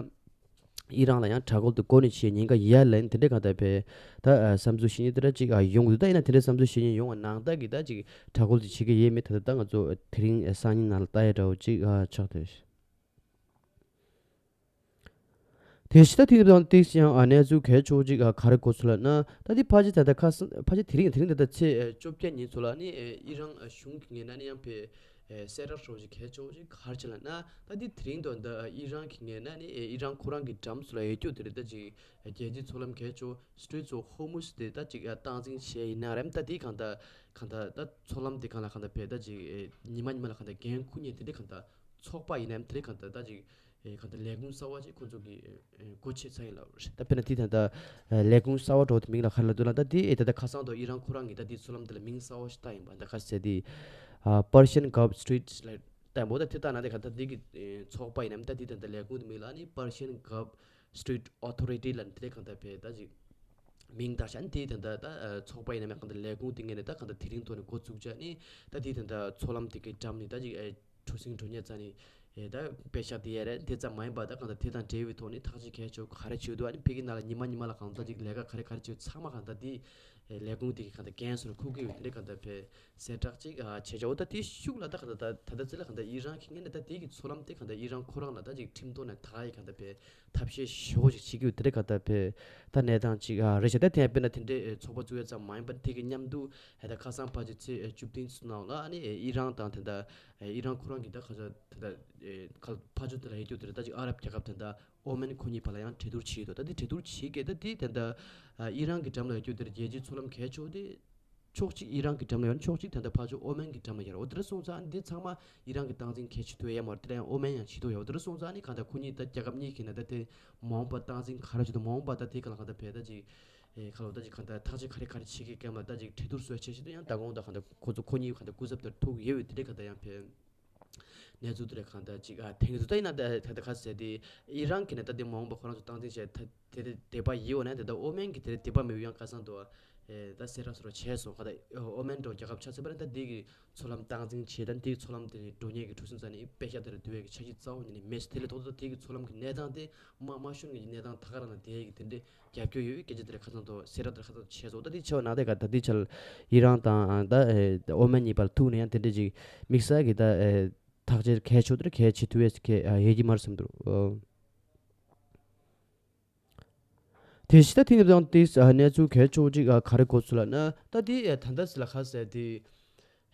ཨི་རན་ལ་ཡང་དྲག་རྒོལ་དེ་འགོ་ནས་བྱས་ཉེན་ཁ་ཡོད་ལབ་ནས། དེ་འདྲ་གང་ལྟར་ཕར་ད་ཨ་བསམ་ཚུལ་བཤད་མཁན་དེ་འདྲ་ཅིག་ཨ་ཡོང་གི་འདུག་ད་ཡིན་ན་དེ་འདྲ་བསམ་ཚུལ་བཤད་མཁན་ཡོང་བ་ནང་ལྟར་གྱི་ད་ཅིག་དྲག་རྒོལ་དེ་བྱེད་ཀྱི་ཡོད་མེད་ད་ལྟ་ད་ང་ཚོ་དེ་རིང་སང་ཉིན་ནང་ལ་ལྟ་ཡ་འདྲ་བོ་ཅིག་ཨ་ཆགས་བསྡད། དེ་བཞིན་ད་དེ་དང་ཏོག་ཙམ་ཡང་ཨ་གནས་ཚུལ་གལ་ཆེ་བོ་ཅིག་ཨ་ག་རེ་གོ་སོང་ལབ་ན། ད་དེ་ཕལ་ཆེར་ད་ལྟ་ཁ་སང་ཕལ་ཆེར་དེ་རིང་དེ་རིང་ད་ལྟ་ཚེས་བཅོ་བརྒྱད་ཉིན་ཚོ་ལ་ནི་ཨི་རན་གཞུང་གི་ངོས་ནས་ནི་ཡང་ཕར་གསལ་བསྒྲགས་ཤོག་ཅིག་གལ་ཆེ་བོ་ཅིག་ག་རེ་བྱས་ལབ་ན། ད་དེ་དེ་རིང་དང་ད་ཨི་རན་གྱི་ངོས་ནས་ནི་ཨི་རན་ཁོ་རང་གི་འགྲམ་ཚོ་ལ་ཡོད་རྒྱུ་དེ་རེད། ད་ཅིག་རྒྱལ་སྤྱིའི་མཚོ་ལམ་གལ་ཆེ་བོ་Straits of Hormuz དེ་ད་ཅིག་སྟངས་འཛིན་བྱས་ཡིན་ན་རེད། ད་དེ་གང་ལྟར་གང་ལྟར་ད་མཚོ་ལམ་དེ་གང་ལ་གང་ལྟར་ཕར་ད་ཅིག་ཉི་མ་ཉི་མ་ལ་གང་ལྟར་འགན་འཁུར་མཁན་དེ་འདྲ་གང་ལྟར་ཚོགས་པ་ཡིན་ན་དེ་འདྲ་གང་ལྟར་ད་ཅིག་ཨེ་གང་ལྟར་ལས་ཁུངས་གསར་པ་ཅིག་ཁོ་ཚོ་གིས་ཨེ་སྒོ་ཕྱེ་ཚར་ཡིན་ལབ་རེད། ད་དཔེར་ན་དེ་ད་ལྟ་ཨེ་ལས་ཁུངས་གསར་པ་འདྲ་བོ་དེ་མིང་ལ་ག་རེ་ལབ་འདུག་ལབ་ན། ད་དེ་ཨེ་ད་ལྟ་ཁ་སང་དུ་ཨི་རན་ཁོ་རང་གིས་ད་དེ་མཚོ་ལམ་དེ་ལ་མིང་གསར་པ་ཞིག་བཏགས་ཡིན་པ། ད་ག་རེ་ཟེར་དེ་ཨ་Persian Gulf Strait ལབ་བཏགས་འདུག་ད་དེ་ལྟ་ན་དེ་ག་ད་དེ་གི་ཨེ་ཚོགས་པ་ཡིན་ནམ། ད་དེ་ད་ལྟ་ལས་ཁུངས་དེ་མིང་ལ་ནི་Persian Gulf Strait Authority ལབ་ནས་དེ་འདྲ་གང་ལྟར་ཕར་ད་ཅིག་མིང་བཏགས་ཤག་ཨ་ནི་དེ་ད་ལྟ་ད་ཚོགས་པ་ཡིན་ནམ། ཡང་གང་ལྟར་ལས་ཁུངས་དེ་ངོས་ནས་ད་གང་ལྟར་དེ་རིང་ཐོག་ནས་འགོ་བཙུགས་བྱས་ནི་ད་དེ་ད་ལྟ་མཚོ་ལམ་དེ་གི་འགྲམ་ནས་ད་ཅིག་ཨེ་གྲུ་གཟིངས་འགྲོ་མཁན་རྩ་ནས་ཨེ་ད་དཔེ་ཤག་དེ་ཡ་རེད། དེ་ཙམ་མ་ཡིན་པར་ད་གང་ལྟར་དེ་དང་འབྲེལ་བའི་ཐོག་ནས་ཐག་གཅོད་གལ་ཆེ་བོ་ག་རེ་བྱེད་འདུག་ཨ་ནི་ཕ་གི་ནང་ལ་ཉི་མ་ཉི་མ་ལ་གང་ལྟར་ཅིག་ལས་ཀ་ག་རེ་ག་རེ་བྱེད་ཚང་མ་གང་ལྟར་དེ་ཨེ་ལས་ཁུངས་དེ་གི་གང་ལྟར་འགན་སུ་ལ་འཁུར་གི་ཡོད། དེ་འདྲ་གང་ལྟར་ཕར་གསལ་བསྒྲགས་ཅིག་ཨ་བྱས་བྱས། འོ་ད་དེ་ཤུགས་ལ་ད་གང་ལྟར་ད་ད་ལྟ་ཚེ་ལ་གང་ལྟར་ཨི་རན་གྱི་ངོས་ནས་ད་དེ་གི་མཚོ་ལམ་དེ་གང་ལྟར་ཨི་རན་ཁོ་རང་ལ་ད་ཅིག་ཁྲིམས་ཐོག་ནས་ད་ཡི་གང་ལྟར་ཕར་ཐབས་ཤེས་ཞེ་པོ་ཅིག་བྱེད་ཀྱི་ཡོད། དེ་འདྲ་གང་ལྟར་ཕར་ད་གནས་སྟངས་ཅིག་ཨ་རེད་ཤག་ད་དེ་ཡང་དཔེར་ན་དེ་འདྲའི་ཨེ་ཚོགས་པ་བཙུགས་ཡ་ཙམ་མ་ཡིན་པར་དེ་གི་མཉམ་དུ་ཨེ་ད་ཁ་སང་ཕལ་ཆེར་ཚེས་ཨེ་བཅུ་བདུན་ཚོ་ནང་ལ་ཨ་ནི་ཨེ་ཨི་རན་དང་དེ་འདྲ་ཨེ་ཨི་རན་ཁོ་རང་གི་ད་ག་ས་དེ་འདྲ་ཨེ་ག་ཕར་ཕྱོགས་དེ་ལ་ཡོད་རྒྱུ་དེ་རེད། ད་ཅིག་ཨ་རབ་རྒྱལ་ཁབ་དེ་འདྲ་ཨོ་མན་ཁོ་གཉིས་བར་ལ་ཡང་གྲོས་བསྡུར་བྱས་འདུག་ད་དེ་གྲོས་བསྡུར་བྱེད་མཁན་ད་དེ་དེ་འདྲ་ཨ་ཨི་རན་གྱི་འགྲམ་ལ་ཡོད་རྒྱུ་དེ་རེད། རྒྱལ་སྤྱིའི་མཚོ་ལམ་གལ་ཆེ་བོ་དེ་ཕྱོགས་གཅིག་ཨི་རན་གྱི་འགྲམ་ལ་ཡོད་ན། ཕྱོགས་གཅིག་ད་ལྟ་ཕར་ཕྱོགས་ཨོ་མན་གྱི་འགྲམ་ལ་ཡོད་རེད། འོ་དེ་འདྲ་སོང་ཙང་ཨ་ནི་འདི་ཚང་མ་ཨི་རན་གྱིས་སྟངས་འཛིན་གལ་ཆེ་ཐུབ་ཡ་ཡོད་མ་རེད། དེ་ལ་ཡང་ཨོ་མན་ཡང་བྱེད་ཐུབ་ཡོད། འོ་དེ་འདྲ་སོང་ཙང་ཨ་ནི་གང་ལྟར་ཁོ་གཉིས་ད་རྒྱལ་ཁབ་གཉིས་ཀྱི་ནང་ད་དེ་མ་འོངས་པ་སྟངས་འཛིན་ག་རེ་བྱེད་དུ་མ་འོངས་པ་ད་དེ་ག་ལ་གང་ལྟར་ཕར་ད་ཅིག་ཨེ་ག་ལ་ད་ཅིག་གང་ལྟར་ཐག་གཅོད་ག་རེ་ག་རེ་བྱེད་ཀྱི་སྐབས་ལ་ད་ཅིག་གྲོས་བསྡུར་སོགས་བྱེད་བཞིན་དུ་ཡང་མདང་དགོང་ད་གང་ལྟར་ཁོ་ཚོ་ཁོ་གཉིས་གང་ལྟར་སྐུ་ཚབ་ཐུག་ཡོད་པའི་དེ་འདྲ་གང་ལྟར་ཡང་ཕར་གནས་ཚུལ་དེ་རེད། གང་ལྟར་ཅིག་ཨ་ཐེངས་སུ་ད་ཡིན་ན་ད་ད་ད་ག་ཟེར་དེ་ཨི་རན་གྱི་ནས་ད་དེ་མ་འོངས་པ་ཁོ་རང་ཚོ་སྟངས་འཛིན་བྱས་ད་དེ་དེ་དད་པ་ཡོད་འོ་ན། དེ་ད་ཨོ་མན་གྱི་དེ་རེད་དད་པ་མེད་ཡང་ཁ་སང་དུ་ཨེ་ད་གསལ་བསྒྲགས་སོགས་བྱས་སོང་། ག་ད་ཨོ་མན་འགྲོ་རྒྱལ་ཁབ་ཆ་ཚང་པ་རེད། ད་དེ་གི་མཚོ་ལམ་སྟངས་འཛིན་བྱས་ད་དེ་མཚོ་ལམ་དེ་ནས་འགྲོ་མཁན་གྱི་གྲུ་གཟིངས་རྩ་ནས་དཔེ་ཤག་དེ་རེད་དུ་བས་ཀྱི་ཆ་ཤས་རྩ་བོ་ཉིད་ནས་མེད་ཟེར། དེ་ལས་ཐོག་ཏུ་ད་དེ་གི་མཚོ་ལམ་གྱི་གནས་སྟངས་དེ་མ་མ་ཤོར་ངེས་ཀྱི་གནས་སྟངས་ད་ག་རང་ལ་དེ་གི་དེ་འདྲའི་རྒྱབ་སྐྱོར་ཡོད་པའི་སྐད་ཆ་དེ་རེད། ཁ་སང་དུ་གསལ་བསྒྲགས་དེ་རེད། ཁ་སང་བྱས་སོང་། ད་དེ་བྱས་པ་ནང་དེ་ག་ད་དེ་ཆར་ཨི་རན་དང་ད་ཨོ་མན་གཉིས་བར་ཐུག་ནས་ཡང་དེ་འདྲ་ཅིག་དམིགས་བསལ་གྱི་ད་ཨེ་ཐག་གཅོད་གལ་ཆེ་དེ་གལ་ཆེ་ཐུབ་པའི་གལ་ཡོད་ཀྱི་མ་རེད་བསམ་འདུག་དེ་བཞིན་ད་དེང་དུ་དང་དེ་གནས་ཚུལ་གལ་ཆེ་བོ་ཅིག་ག་རེ་གོ་སོང་ལབ་ན། ད་དེ་ད་ལྟ་ཟེར་ལ་ཁ་ཟེར་དེ་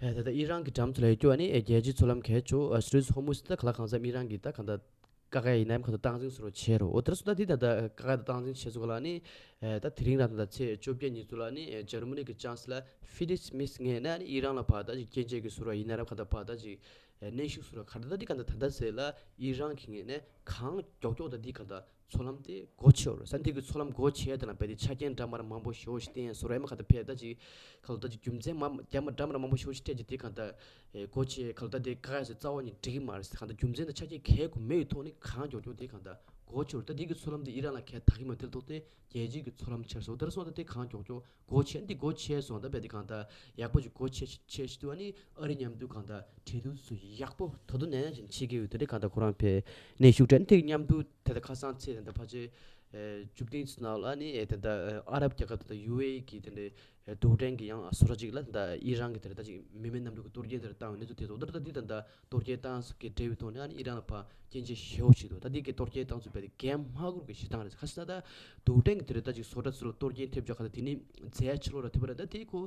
ད་ལྟ་ཨི་རན་གྱི་འགྲམ་དུ་ལ་ཡོད་རྒྱུ་ཨ་ནི་རྒྱལ་སྤྱིའི་མཚོ་ལམ་གལ་ཆེ་བོ་Straits of Hormuz ད་ག་ལ་གང་འཚམ་ཨི་རན་གྱི་ད་གང་ལྟར་ཀ་ཀ་ཡིན་ནའི་ཁོ་ཚོ་སྟངས་འཛིན་སོགས་བྱས་རོགས། འོ་དེ་འདྲ་སོང་ད་དེ་ད་ལྟ་ཀ་ཀ་ད་སྟངས་འཛིན་བྱས་སོང་ག་ལ་ནི་ད་དེ་རིང་རང་ད་ལྟ་ཚེས་བཅོ་བརྒྱད་ཉིན་ཚོ་ལ་ནི་འཇར་མ་ནི་གི་ཅང་སི་ལར་ཕི་རི་ཌི་རི་ཡེ་མེརྩ་ངོས་ནས་ནི་ཨི་རན་ལ་ཕར་ད་ཅིག་སྐྱོན་བརྗོད་ཀྱི་སོ་ར་ཡིན་ན་ར་ག་ད་ཕར་ད་ཅིག་གནོན་ཤུགས་སོ་ར་ག་ད་ད་དེ་ག་ད་ད་ད་ཟེར་ལ་ཨི་རན་གྱི་ངོས་ནས་གང་མགྱོགས་མགྱོགས་ད་དེ་ག་ད་མཚོ་ལམ་དེ་སྒོ་ཕྱེ་རོགས་ཟེར། དེ་གི་མཚོ་ལམ་སྒོ་ཕྱེ་དེ་ལ་རྦད་དེ་ཆ་རྐྱེན་འདྲ་མ་ར་མང་པོ་ཞེ་པོ་ཞིག་བསྟན་སོ་ར་ཡ་མ་ག་ད་ཕར་ད་ཅིག་ག་ལ་ད་ཅིག་རྒྱུ་མཚན་མ་འདྲ་མ་འདྲ་མ་མང་པོ་ཞེ་པོ་ཞིག་སྤྲད་ཀྱི་དེ་ག་ད། ཨེ་སྒོ་ཕྱེ་ག་ལ་ད་དེ་ཀ་ཡ་སེ་རྩ་བ་ནས་འགྲིག་གི་མ་རེད་ཟེར། གང་ལྟར་རྒྱུ་མཚན་དང་ཆ་རྐྱེན་གལ་དགོས་མེད་ཡོད་ཐོག་ནས་གང་མགྱོགས་མགྱོགས་དེ་གང་ལྟར་སྒོ་ཕྱེ་རོགས། ད་དེ་གི་མཚོ་ལམ་དེ་ཨི་རན་ལ་ཁྱད་ད་གི་མ་དེ་ལ་ཐོག་དེ་རྒྱལ་སྤྱིའི་གི་མཚོ་ལམ་ཆགས་སོང་། དེར་སོང་ད་དེ་གང་མགྱོགས་མགྱོགས་སྒོ་ཕྱེ་འདི་སྒོ་ཕྱེ་སོང་། ད་རྦད་དེ་གང་ལྟར་ཡག་པོ་ཅིག་སྒོ་ཕྱེ་ཕྱེ་ཤི་དུས་ཨ་ནི་ཨ་རི་མཉམ་དུ་གང་ལྟར་འབྲེལ་མཐུད་སུ་ཡག་པོ་ད་དུང་ནན་ནན་ཅིག་བྱེད་ཀྱི་ཡོད། དེ་འདྲ་གང་ལྟར་ཁོ་རང་ཕར་གནོན་ཤུགས་སྤྲད་དེ་མཉམ་དུ་ད་ལྟ་ཁ་སང་ཚེས་ད་ལྟ་ཕལ་ཆེར་ཨེ་བཅུ་བདུན་ཚོ་ནང་ལ་ནི་ཨེ་ད་ལྟ་ཨ་རབ་རྒྱལ་ཁབ་ད་ལྟ་ཡུ་ཨེ་ཨི་གི་དེ་འདྲའི་རྡུལ་ཕྲན་གྱི་ཡང་བཟོ་གྲྭ་གཅིག་ལ་ད་ཨི་རན་གྱི་དེར་ད་ཅིག་མི་མེད་གནམ་གྲུ་གི་གཏོར་སྐྱོན་དེར་བཏང་བའི་གནས་ཚུལ་དེ་ཚོ་ད་ལྟ་འདི་ད་ལྟ་གཏོར་སྐྱོན་བཏང་ས་གི་འབྲེལ་བའི་ཐོག་ནས་ཨ་ནི་ཨི་རན་ལ་ཕར་སྐྱོན་བརྗོད་ཞེ་པོ་བྱེད་འདུག་ད་འདི་གི་གཏོར་སྐྱོན་བཏང་ཚུལ་རྦད་དེ་འགན་མ་འཁུར་གི་བྱེད་སྟངས་རེད། ག་ཟེར་ན་ད་རྡུལ་ཕྲན་གྱི་དེར་ད་ཅིག་བཟོ་གྲྭ་ཚོ་ལ་གཏོར་སྐྱོན་ཐེབས་ཆོག་ག་ད་དེ་ནི་རྫས་ཕྱི་ལོགས་ལ་ཐེབས་པ་རེད། ད་དེ་ཁོ་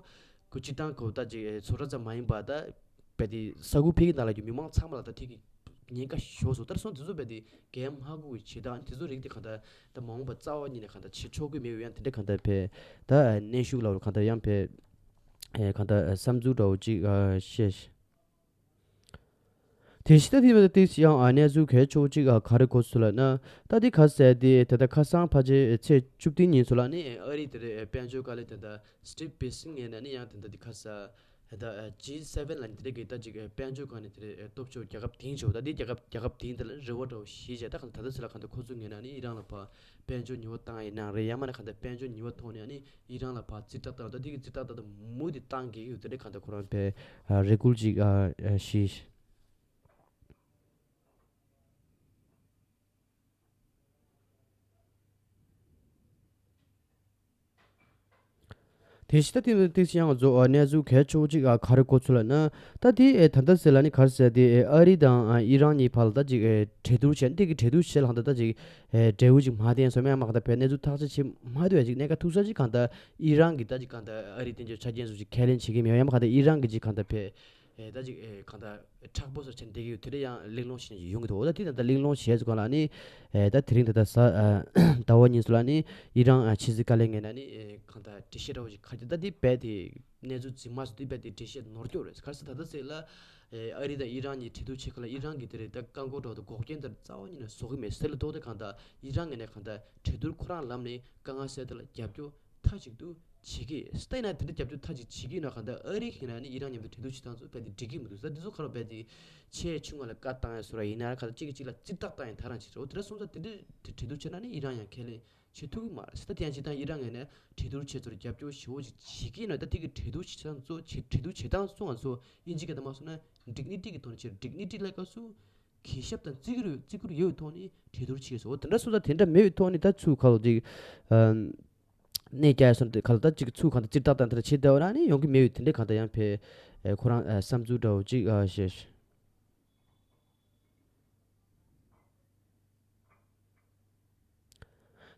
ཁོ་སྤྱིར་བཏང་ཁོ་ད་ཅིག་བཟོ་གྲྭ་ཙམ་མ་ཡིན་པ་ད་རྦད་དེ་ས་ཁུལ་ཕ་གི་ནང་ལ་གི་མི་མང་ཚང་མ་ལ་ད་དེ་གི་ ཉེན་ཁ་ཤོར་སོང་། ད་སོང་དེ་ཚོ་རྦད་དེ་གས་མ་གོ་གི་བྱེད་སྟངས་དེ་ཚོ་རིགས་དེ་གང་ལྟར་ད་མ་འོངས་པ་རྩ་བ་ཉིད་ནས་གང་ལྟར་བྱེད་ཆོག་གི་མེད་པའི་ཡང་དེ་འདྲ་གང་ལྟར་བས་ད་གནོན་ཤུགས་ལ་གང་ལྟར་ཡང་བས་གང་ལྟར་བསམ་ཚུལ་འདྲ་བོ་ཅིག་བཤད། དེ་བཞིན་ད་དེ་མ་ཏིག་ཡང་གནས་ཚུལ་གལ་ཆེ་བོ་ཅིག་ག་རེ་གོ་ཚུལ་ལ་ན། ད་དེ་ག་ཟེར་དེ་ད་ལྟ་ཁ་སང་ཕལ་ཆེར་ཚེས་བཅུ་བདུན་ཉིན་ཚོ་ལ་ནི་ཨ་རི་དེ་རེད་དཔལ་འབྱོར་དཀའ་ལས་དེ་འདྲ་སི་ཊིབ་བེ་སིང་ངེས་ན་ནི་ཡང་དེ་འདྲ་དེ་ཁ་ས་ད་ཇི་སེ་ཝེན་ལ་ནི་དེ་རེད་གི་ད་ཅིག་དཔལ་འབྱོར་ག་ནི་དེ་རེད་སྟོབས་ཆེ་བོ་རྒྱལ་ཁབ་དེང་ཆེ་བོ་ད་དེ་རྒྱལ་ཁབ་རྒྱལ་ཁབ་དེང་དེ་ལ་རེ་བ་འདྲ་བོ་ཞེས་བྱས་ད་ག་ད་ད་ད་ཟེར་ལ་ག་ད་ཁོ་ཚོ་ངེས་ན་ནི་ཨི་རན་ལ་ཕར་དཔལ་འབྱོར་ཉེས་པ་བཏང་ཡིན་ན་རེད་ཡང་མ་ན་ག་ད་དཔལ་འབྱོར་ཉེས་པ་ཐོག་ནས་ནི། ཨི་རན་ལ་ཕར་རྩིས་ཁྲ་བཏང་ད་དེ་གི་རྩིས་ཁྲ་བཏང་ད་མུ་མཐུད་བཏང་གི་ཡོད་དེ་འདྲ་གང་ལྟར་ཁོ་རང་པའི་རེ་སྐུལ་ཅིག་ཞུས། དེ་བཞིན་ད་ཐེངས་ཏིག་ཅི་ཡང་ང་ཚོ་གནས་ཚུལ་གལ་ཆེ་བོ་ཅིག་ག་རེ་གོ་ཚུལ་ལ་ན། ད་དེ་ད་ལྟ་ཟེར་ལ་ནི་ག་རེ་ཟེར་དེ་ཨ་རི་དང་ཨི་རན་གཉིས་བར་ལ་ད་ཅིག་གྲོས་བསྡུར་བྱས་འདི་གི་གྲོས་བསྡུར་བྱས་ལ་ཧང་ད་ད་ཅིག་འབྲས་བུ་ཅིག་མ་བསྟན་སོང་མེད་མ་ག་ད་བས་གནས་ཚུལ་ཐག་གཅོད་བྱེད་མ་ཐུབ་པ་ཅིག་གནད་འགག་ཐུག་ས་ཅིག་གང་ད་ཨི་རན་གི་ད་ཅིག་གང་ད་ཨ་རི་དེ་ཚོ་ཆ་རྐྱེན་སུ་ཅིག་ཁས་ལེན་བྱེད་ཀྱི་མེད་ཡང་མ་ག་ད་ཨི་རན་གི་ཅིག་གང་ད་བས། ཨེ་ད་ཅིག་ཨེ་གང་ལྟར་མཁྲེགས་པོ་སོགས་བྱས་བསྡད་ཀྱི་ཡོད་དེ་འདྲ་ཡང་གླེང་སློང་བྱེད་ཡོང་གི་འདུག་འོ་ད་དེ་ད་ལྟ་གླེང་སློང་བྱས་ཚུལ་གང་ལ་ནི་ཨེ་ད་དེ་རིང་ད་ལྟ་གཟའ་ཟླ་བ་ཉིན་སུ་ལ་ནི་ཨི་རན་ཨ་ཕྱི་སྲིད་བཀའ་བློན་ངོས་ནས་ནི་ཨེ་གང་ལྟར་འགྲེལ་བཤད་འདྲ་བོ་ཞིག་ཁ་གཏད་ད་དེ་རྦད་དེ་གནས་ཚུལ་རྫུན་མ་སོགས་དེ་རྦད་དེ་འགྲེལ་བཤད་ནོར་སྐྱོ་རེད། ག་རེ་ཟེར་ད་ལྟ་ཟེར་ལ་ཨེ་ཨ་རི་དང་ཨི་རན་གཉིས་གྲོས་བསྡུར་བྱེད་ཁ་ལ་ཨི་རན་གྱིས་དེ་རེད་ད་རྐང་འཁོར་འདྲ་བོ་དང་འགོག་རྐྱེན་དེ་རྩ་བ་ཉིད་ནས་བཟོ་གི་མེད་ཟེར་ལ་ལྡོག་སྟེ་གང་ལྟར་ཨི་རན་ངོས་ནས་གང་ལྟར་གྲོས་བསྡུར་ཁོ་རང་ལམ་ནས་དཀའ་ངལ་སེལ་ཐབས་ལ་རྒྱབ་སྐྱོར་མཐའ་གཅིག་ཏུ་བྱེད་ཀྱི་ཡོད། སྟེང་ན་དེ་འདྲ་རྒྱབ་སྐྱོར་མཐའ་གཅིག་བྱེད་ཀྱི་ཡོད་ན་གང་ལྟར་ཨ་རི་གིས་ན་ནི་ཨི་རན་མཉམ་དུ་གྲོས་བསྡུར་བྱེད་སྟངས་ཚོ་རྦད་དེ་འགྲིག་གི་མི་འདུག་ས། འདི་ཚོ་ག་རེ་རྦད་དེ་ཆེས་ཆུང་བ་ལ་བཀའ་བཏང་ཡ་བཟོ་འདྲ་ཡིན་ན་གང་ལྟར་གཅིག་གིས་གཅིག་ལ་རྩིས་རྟགས་བཏང་ཡ་ཐག་རང་བྱེད་འདྲ་བོ་དེ་འདྲ་སོང་ཙང་དེ་འདྲ་དེ་གྲོས་བསྡུར་བྱས་ན་ནི་ཨི་རན་ཡང་ཁས་ལེན་བྱེད་ཐུབ་ཀྱི་མ་རེད་ས། ད་དེ་ཡང་སྤྱིར་བཏང་ཨི་རན་ངོས་ནས་གྲོས་བསྡུར་བྱས་ཚོར་རྒྱབ་སྐྱོར་ཞེ་པོ་ཅིག་བྱེད་ཀྱི་ཡིན་ན་ད་དེ་གི་གྲོས་བསྡུར་བྱེད་སྟངས་ཚོ་བྱེད་གྲོས་བསྡུར་བྱེད་སྟངས་ཚོ་ང་ཚོ་དབྱིན་ཇི་སྐད་དུ་མ་སོང་ན་ཌིག་ནི་ཊི་གི་ཐོག་ནས་བྱེད། ཌིག་ནི་ཊི་ལབ་སྐབས་སུ་གུས་ཞབས་དང་བརྩི་བཀུར་བརྩི་བཀུར་ཡོད་པའི་ཐོག་ནས་གྲོས་བསྡུར་བྱེད་དགོས་སོ། འོ་དེ་འདྲ་སོང་ཙང་དེ་འདྲ་མེད་པའི་ཐོག་ནས་ད་ཚུར་ག་ལ་ཅིག་ཨམ། གནས་བསྐྱལ་སོང་དེ་ག་ལ་ད་ཅིག་ཚུར་གང་ལྟར་རྩིས་རྟགས་དང་དེ་འདྲ་བྱེད་བསྡད་པ་ན་ནི་ཡོང་གི་མེད་པའི་དེ་འདྲ་གང་ལྟར་ཡང་ཕེ་ཁོ་རང་བསམ་ཚུལ་འདྲ་བོ་ཅིག་བཤད།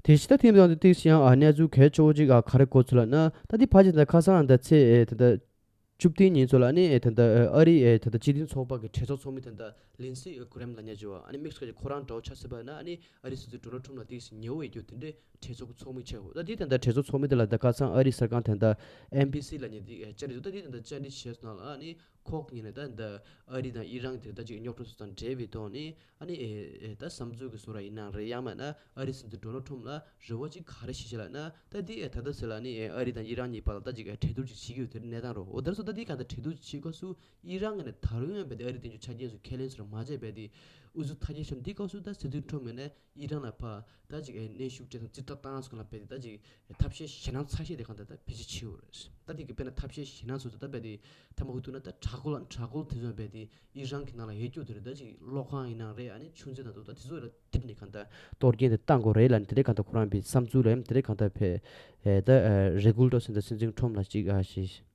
དེ་བཞིན་ད་ཐེངས་འདི་ཏིག་ཅི་ཡང་གནས་ཚུལ་གལ་ཆེ་བོ་ཅིག་ག་རེ་གོ་ཚུལ་ལ་ན། ད་འདི་ཕལ་ཆེར་ད་ཁ་སང་ད་ཚེས་ད་ལྟ་བཅུ་བདུན་ཉིན་ཚོ་ལ་ནི་ད་ལྟ་ཨ་རི་ད་ལྟ་སྤྱི་མཐུན་ཚོགས་པ་གི་གྲོས་ཚོགས་ཚོགས་མི་ད་ལྟ་ལིན་སི་གྷི་རེམ་ལབ་མཁན་ཅིག་ཡོད། ཨ་ནི་དམིགས་སུ་བཀར་ཁོ་རང་འདྲ་བོ་ཆགས་སྲིད་པ་ན་ཨ་ནི་ཨ་རི་སྲིད་འཛིན་ཌོ་ནལ་ཊམ་ལ་ཏིག་ཅི་ཉེ་བོ་ཡོད་རྒྱུ་དེ་འདྲའི་གྲོས་ཚོགས་ཚོགས་མི་ཆགས་ཡོད། ད་འདི་ད་ལྟ་གྲོས་ཚོགས་ཚོགས་མི་དེ་ལ་ད་ཁ་སང་ཨ་རི་གསར་ཁང་དེ་ད་ཨེན་བི་སི་ལབ་མཁན་དེ་བཅར་འདྲི་འདུག་ད་འདི་ད་བཅར་འདྲི་བྱས་སོང་ན་ཨ་ནི་ཁོག་ཉིན་ནས་ད་ད་ཨ་རི་དང་ཨི་རན་དེ་ད་ཅིག་རྙོག་དྲ་སོགས་དང་འབྲེལ་བའི་ཐོག་ནས་ཨ་ནི་ཨེ་ཨེ་ད་བསམ་ཚུལ་གྱི་བཟོ་འདྲ་ཡིན་ན་རེད་ཡང་མིན་ན་ཨ་རི་སྲིད་འཛིན་ཌོ་ནལ་ཊམ་ལ་རེ་བ་ཅིག་ག་རེ་བྱེད་ཤེས་ལབ་ན། ད་འདི་ཨེ་ད་ལྟ་ཟེར་ལ་ནི་ཨེ་ཨ་རི་དང་ཨི་རན་གཉིས་བར་ལ་ད་ཅིག་ཨེ་གྲོས་བསྡུར་ཅིག་བྱེད་ཀྱི་ཡོད་དེ་གནས་སྟངས་རོ། འོ་དེར་སོང་ད་འདི་ག་ད་གྲོས་བསྡུར་ཅིག་བྱེད་སྐབས་སུ་ཨི་རན་ངོས་ནས་ད་རུང་ཡང་རྦད་དེ་ཨ་རི་དེ་ཚོ་ཆ་རྐྱེན་སོགས་ཁས་ལེན་སོགས་མ་བྱས་རྦད་དེ་ཨུ་ཚུགས་མཐའ་སྐྱེལ་བྱས་འདི་སྐབས་སུ་ད་སྲིད་འཛིན་ཊམ་ངོས་ནས་ཨི་རན་ལ་ཕར་ད་ཅིག་ཨེ་གནོན་ཤུགས་སྤྲད་དང་རྩིས་རྟགས་བཏང་སོགས་ལ་རྦད་དེ་ད་ཅིག་ཐབས་ཤེས་ཞེད་སྣང་ཚ་ཤོས་དེ་གང་ལྟར་ད་ཕལ་ཆེར་ཆེ་བ་རེད། ད་དེ་གི་དཔེར་ན་ཐབས་ཤེས་ཞེད་སྣང་སོགས་ད་རྦད་དེ་ཐ་མ་ཧུ་ཐུག་ན་ད་དྲག་རྒོལ་དྲག་རྒོལ་དེ་ཚོ་རྦད་དེ་ཨི་རན་གྱི་ནང་ལ་ཡོད་རྒྱུ་དེ་རེད། ད་ཅིག་གློག་ཁང་ཡིན་ན་རེད། ཨ་ནི་ཆུ་མཛོད་དང་ད་དེ་ཚོ་ལ་དེབ་ནས་གང་ལྟར་གཏོར་སྐྱོན་དེ་བཏང་དགོས་རེད་ལབ་ནས་དེ་འདྲའི་གང་ལྟར་ཁོ་རང་པའི་བསམ་ཚུལ་ལ་ཡང་དེ་འདྲའི་གང་ལྟར་ཕེ་ད་རེ་སྐུལ་འགྲོ་ཟིན་ད་སྲིད་འཛིན་ཊམ་ལ་ཅིག་ཨ་ཞེས།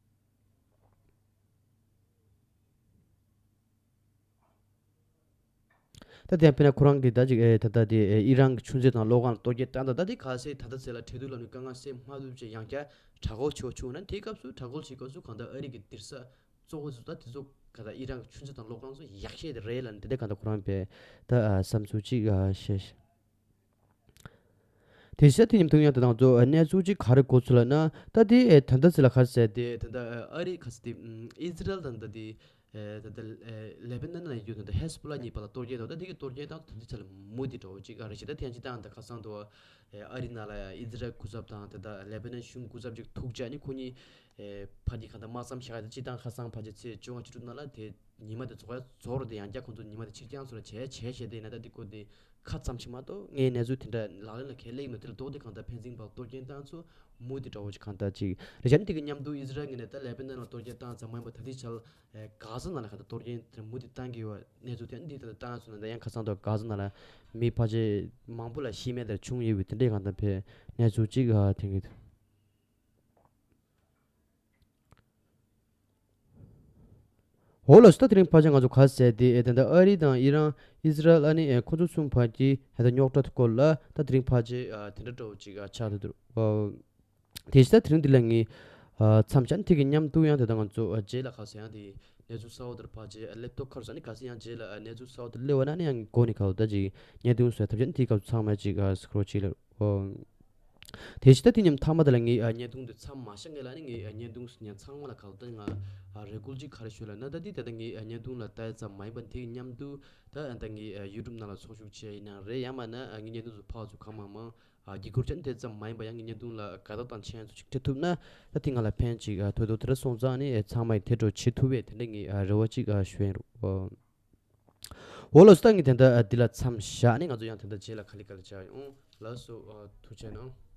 ད་དེ་ཡང་དཔེར་ན་ཁོ་རང་གིས་ད་ཅིག་ཨེ་ད་ལྟ་དེ་ཨེ་ཨི་རན་གྱི་ཆུ་མཛོད་དང་གློག་ཁང་ལ་གཏོར་སྐྱོན་བཏང་ད་ད་དེ་ག་ཚད་ད་ལྟ་ཚད་ལ་གྲོས་བསྡུར་ལམ་ནས་དཀའ་ངལ་སེལ་མ་ཐུབ་ཅེས་ཡང་བསྐྱར་དྲག་རྒོལ་བྱེད་པ་བྱུང་ན་དེའི་སྐབས་སུ་དྲག་རྒོལ་བྱེད་སྐབས་སུ་གང་ལྟར་ཨ་རི་གི་སྡིར་ས་གཙོ་བོ་ཚོ་ད་དེ་ཚོ་ག་ད་ཨི་རན་གྱི་ཆུ་མཛོད་དང་གློག་ཁང་ཚོ་ཡག་ཤོས་དེ་རེད་ལབ་ནས་དེ་འདྲ་གང་ལྟར་ཁོ་རང་པས་ད་བསམ་ཚུལ་ཅིག་བཤད། དེ་བཞིན་དེ་མཉམ་དུ་ཡང་དེ་དང་གཙོ་གནས་ཚུལ་གཅིག་ག་རེ་གོ་ཚུལ་ལབ་ན། ད་དེ་ད་ལྟ་ཟེར་ལ་ག་རེ་ཟེར་དེ་ད་ལྟ་ཨ་རི་ག་ཟེར་དེ་ཨི་ཛི་རལ་དང་ད་དེ་ད་ལྟ་ལེ་བྷ་ནན་ལ་ཡོད་ད་ལྟ་ཧེ་སི་བྷོ་ལ་གཉིས་བར་ལ་གཏོར་སྐྱོན་དང་ད་དེ་གི་གཏོར་སྐྱོན་དང་ད་ལྟ་ཆ་ལ་མུ་མཐུད་འདྲ་བོ་གཅིག་ག་རེ་བྱེད་ད་དེ་ཡང་གཅིག་དང་ད་ཁ་སང་དུ་ཨ་རི་ནང་ལ་ཨི་ཛི་རལ་སྐུ་ཚབ་དང་ད་ལྟ་ལེ་བྷ་ནན་གཞུང་སྐུ་ཚབ་ཅིག་ཐུག་བཅར་ནས་ཁོ་གཉིས་ཕར་གྱི་གང་ལྟར་དམག་མཚམས་བཞག་ཡ་དེ་གཅིག་དང་ཁ་སང་ཕལ་ཆེར་ཚེས་བཅོ་ལྔ་བཅུ་དྲུག་ནང་ལ་དེ་ཉི་མ་དེ་རྫོགས་ཡ་རྫོགས་རེད་དེ་ཡང་བསྐྱར་ཁོང་ཚོ་ཉི་མ་དེ་ཕྱིར་འགྱངས་སོགས་ལ་བྱས་བྱས་བྱས་དེ་ཡིན་ན་ད་དེ་སྐོར་དེ་ཁ་ཙམ་ཞིག་མ་གཏོགས་ངའི་གནས་ཚུལ་དེ་འདྲ་ལག་ལེན་ལ་གས་སླེབས་མེད། དེ་ལ་ལྡོག་སྟེ་གང་ལྟར་ཕན་ཚུན་བར་གཏོར་སྐྱོན་བཏང་ཚོ་མུ་མཐུད་འདྲ་བོ་ཅིག་གང་ལྟར་ཅིག་རེད་བྱས་ནས་དེ་གི་མཉམ་དུ་ཨི་ཛི་རལ་ངོས་ནས་ད་ལེ་བྷ་ནན་ལ་གཏོར་སྐྱོན་བཏང་ཙམ་མ་ཡིན་པར་ད་ལྟའི་ཆར་གྷ་ཟ་ནང་ལ་གང་ལྟར་གཏོར་སྐྱོན་དེ་མུ་མཐུད་བཏང་གི་ཡོད་པ་གནས་ཚུལ་དེ་འདི་ལྟར་བཏང་སོང་ན་ད་ཡང་ཁ་སང་དུ་གྷ་ཟ་ནང་ལ་མི་ཕལ་ཆེར་མང་པོ་ལ་ཤི་རྨས་དེ་བྱུང་ཡོད་པའི་དེ་འདྲའི་གང་ལྟར་ཕན་གནས་ཚུལ་ཅིག་ཐོན་གྱི་འདུག་འོ་ལགས་སོ། ད་དེ་རིང་ཕལ་ཆེར་ང་ཚོ་ག་ཟེར་དེ་ཨེ་ད་ལྟ་ཨ་རི་དང་ཨི་རན་ཨི་ཛི་རལ་ཨ་ནི་ཨེ་ཁོ་ཚོ་གསུམ་བར་གྱི་ཧེ་ད་རྙོག་དྲ་སྐོར་ལ་ད་དེ་རིང་ཕལ་ཆེར་ཨ་དེ་འདྲ་འདྲ་བོ་ཅིག་ཨ་ཆགས་འདུག་ཨ་དེ་བཞིན་ད་དེ་རིང་འདི་ལ་ངས་ཨ་མཚམས་བཞག་དེ་གི་མཉམ་དུ་ཡང་ད་ལྟ་ང་ཚོ་ཨ་རྗེས་ལ་ག་ཟེར་ཡང་དེ་ གནས་ཚུལ་གསར་པ་དེར་ཕར་རྗེས་ལེབ་ཏོབ་ཁར་སོང་ནས་ག་ཚོད་ཡང་རྗེས་ལ་གནས་ཚུལ་གསར་པ་དེ་སླེབས་པ་ན་ནི་ཡང་གོ་ནས་ཁ་ལོ་ད་ཅིག་བརྙན་ཐུང་བཟོ་ཐབས་ཅན་དེའི་སྐབས་སུ་ཚང་མ་ཅིག་སི་ཀོལ་ཅིག་ལ་ཨོ། དེ་བཞིན་ད་དེ་མཉམ་མཐའ་མ་དེ་ལ་ངས་ཨ་བརྙན་ཐུང་དེ་མཚམས་མ་བཞག་ངེས་ལ་ནི་ངས་ཨ་བརྙན་ཐུང་ཉན་ཚང་མ་ལ་ཁ་ལོ་ད་ང་ཨ་རེ་སྐུལ་ཅིག་ག་རེ་ཞུ་ལ་ན་ད་དེ་ད་ལྟ་ངས་ཨ་བརྙན་ཐུང་ལ་ལྟ་ཡ་ཙམ་མ་ཡིན་པ་དེ་མཉམ་དུ་ད་ཨ་ད་ངས་ཨ་ཡུ་ཊུབ་ནང་ལ་ཚོགས་ཞུགས་བྱས་ཡིན་ནའང་རེད། ཡང་མིན་ན་ཨ་ངའི་བརྙན་ཐུང་ཚོ་ཕར་ཚུར་གང་མང་མང་ཨ་བརྒྱུད་སྐུར་ཅན་དེ་ཙམ་མ་ཡིན་པ་ཡང་ངའི་བརྙན་ཐུང་ལ་དགའ་རྟགས་དང་མཆན་ཚོ་ཅིག་སྤྲད་ཐུབ་ན་ད་དེ་ང་ལ་ཕན་ཅིག་ཨ་ཐོགས་འདུག་དེ་འདྲ་སོང་ཙང་ནི་ཨ་ཚང་མ་ཡིས་དེ་འདྲ་བྱེད་ཐུབ་པས་དེ་འདྲ་ངས་ཨ་རེ་བ་ཅིག་ཨ་ཞུ་ཡིན་རོགས། འོ་ལགས་སོ། ད་ངས་དེ་འདྲ་ཨ་འདི་ལ་མཚམས་བཞག་ནས་ང་ཚོ་ཡང་དེ་འདྲ་རྗེས་ལ་ག་ལེ་ག་ལེ་བྱ་ཡོང་། ལགས་སོ། ཨ་ཐུགས་རྗེ་གནང་།